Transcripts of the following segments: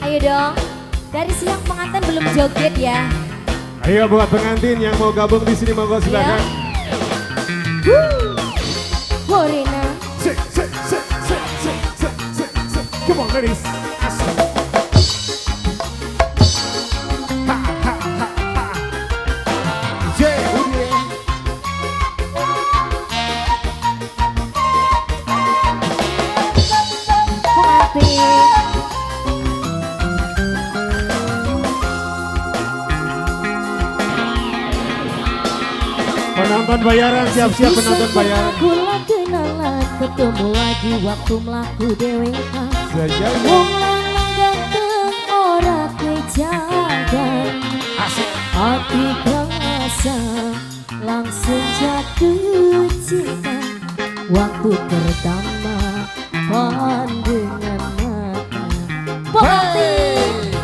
Ayo dong. Dari siang pengantin belum joget ya. Ayo buat pengantin yang mau gabung di sini monggo silakan. Ya. Morena. Sik, sik, sik, sik, sik, sik, sik, sik. Come on, ladies. Asik. Ha, ha, ha, ha. Yeah, yeah. Pengantin. Penonton bayaran, siap-siap penonton bayaran. Aku kenalan, ketemu lagi waktu mlaku dhewean. Wong lanang ganteng ora kejagan. Hati kerasa langsung jatuh cinta. Waktu pertama pandangan mata. Pengantin.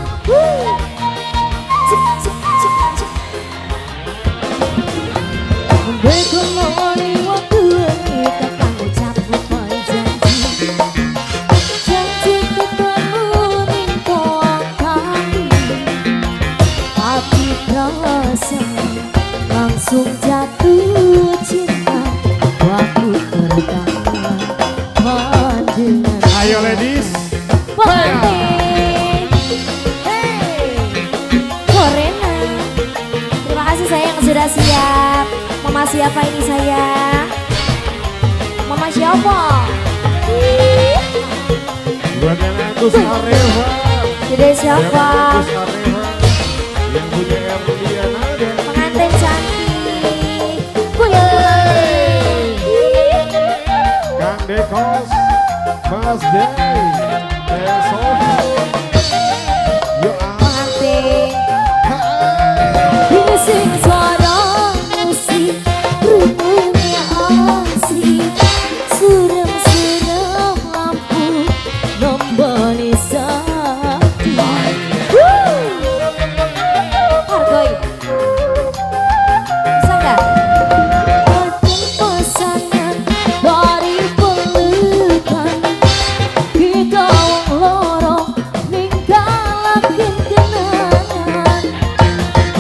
Cik cik cik cik. Bekeloni waktu ini kakang ucap janji. Janji ketemu ning kami. Hati terasa langsung jatuh cinta. Waktu pertama pandangan. Ayo ladies. Pengantin. Hey, Morena. Terima kasih sayang sudah siap. Mama siapa ini sayang? Mama siapa? Buat anakku Sareva. Jadi siapa? Yang punya Erliana dan pengantin cantik. Punya Kang Dekos, Mas Day, Teh Sofi. Yo pengantin. Ini sing suara musik, rupanya asik. Surem-surem lampu nomboni satu. Hargoi. Bisa nggak? Pasangan dari pelukan kita wong loro ninggalaken kenangan.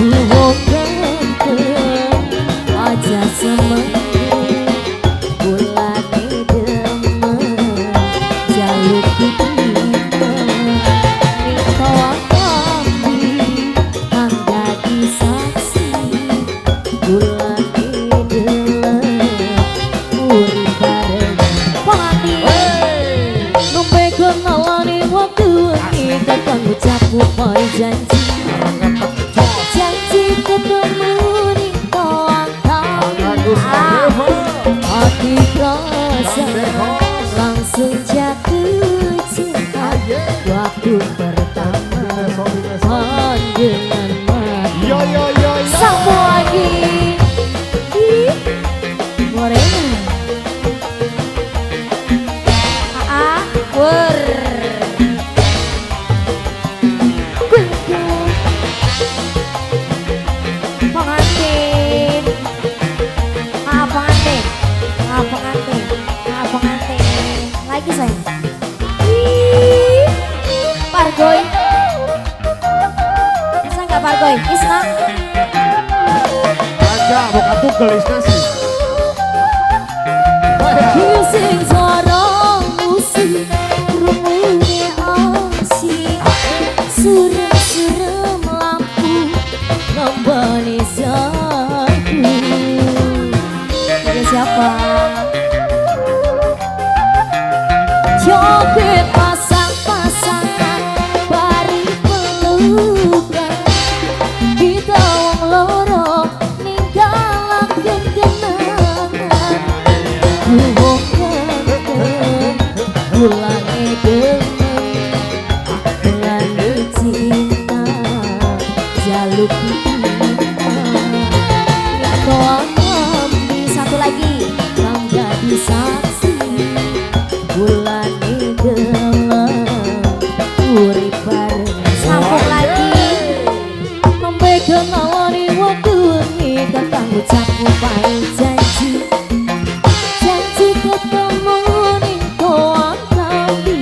Wong ganteng aja sementing bulane demen jaluk kita minta kami kang dadi saksi bulane demen urip bareng. Pengantin nembe kenalane waktu wengi kakang ucap janji. Janji ketemu ning koang Anakku Sareva. Hati kerasa langsung jatuh cinta. Waktu pertama pandangan mata. Yo yo yo yo. Sambung lagi. Ih, Morena. Aa, wer. Kuku. Pengantin. Ah, pengantin. Ah, pengantin. Ah, pengantin. Lagi sayang. Ih, Pargoy. Bisa nggak Pargoy? Isna. Aja, bukan tugel Isna sih. Sing suara musik rungune asik. Surem-surem lampu nomboni saku. Ada siapa? Joget pasang-pasangan bari pelukan. Kita wong loro ninggalaken kenangan. Wong ganteng bulane demen bulane cinta jaluk kita kami. Satu lagi kang dadi saksi bulane demen urip bareng. Sambung lagi. Nembe kenalane waktu wengi kakang ucap janji. Janji ketemu ning koang kami.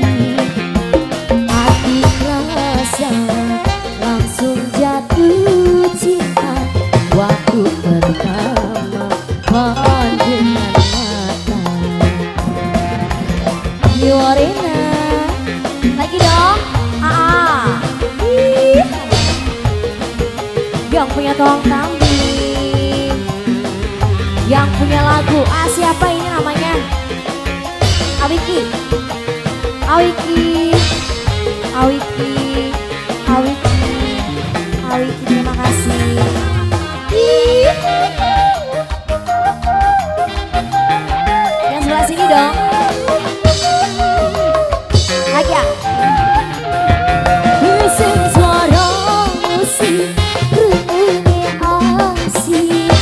Lorena. Lagi dong. Ah. Ih. Yang punya tong kambing, yang punya lagu. Ah, siapa ini namanya? Awiki. Awiki. Awiki. Awiki. Awiki, terima kasih. Ih. Yang sebelah sini dong. Lagi ya. Bising suara musik, krungune asik,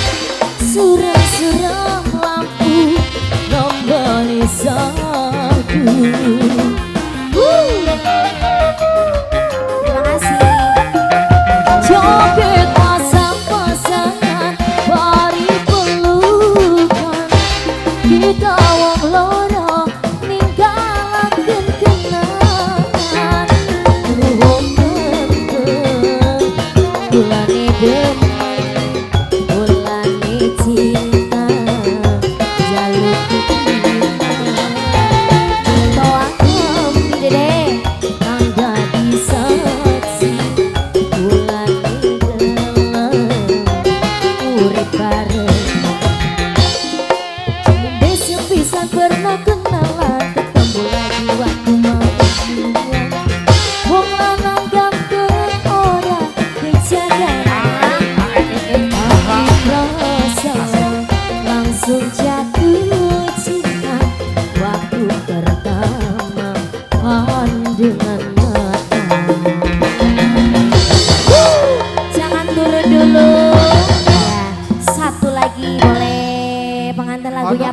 suram-suram lampu nomboni saku. Terima kasih. Joget pasang-pasangan, bari pelukan, kita wong loro ninggalaken kenangan. Wong bulane demen, bulane cinta, jaluk titipan. Toakem dede kang dadi saksi, bulane gelem urip bareng. Besok bisa pernah kenalan, ketemu lagi waktu mau keluar. Wong lanang ganteng ora kejagaan, rasa langsung jatuh cinta waktu pertama pandangan mata. Jangan turun dulu. Ya, satu lagi boleh, pengantin lagunya.